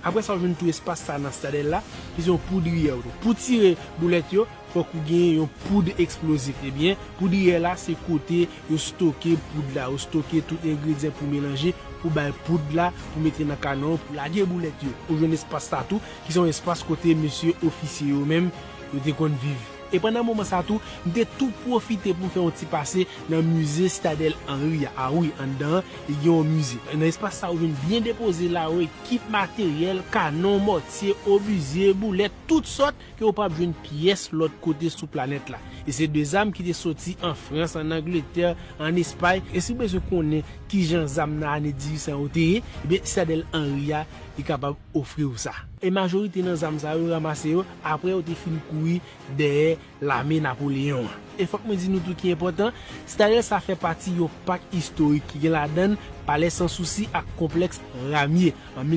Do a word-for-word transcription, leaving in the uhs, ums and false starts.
Apre sa, ou jwenn tou espas sa nan sitadèl la, ki se yon poudriyè tou. Pou tire boulèt yo, fòk ou gen yon poud eksplozif. Ebyen, poudriyè la, se kote yo stoke poud la, yo stoke tout engredyan pou melanje, pou bay poud la, pou mete nan kanon, pou lage boulèt yo. Ou jwenn espas sa tou, ki se yon espas kote mesye ofisye yo menm, yo te konn viv. E pandan moman sa tou, m te tou pwofite pou m fè yon ti pase nan mize Sitadèl Anri a. A wi, anndan an, li gen yon mize. Nan espas sa, ou jwenn byen depoze la, yo ekip materyèl, kanon, mòtye, obizye, boulèt, tout sòt ke ou p ap jwenn pyès lòt kote sou planèt la. E se de zam ki te soti an Frans, an Angletè, an Espay. E si w bezwen konnen kijan zam nan ane dizuit san yo te ye, ebyen, Sitadèl Anri a, li kapab ofri w sa. E majorite nan zam sa yo, yo ranmase yo apre yo te fin kouri dèyè lame Napoleyon an. E fòk mwen di nou tou ki enpòtan, Sitadèl sa fè pati yon pak istorik ki gen ladan l Palè Sansousi ak Konplèks Ramye an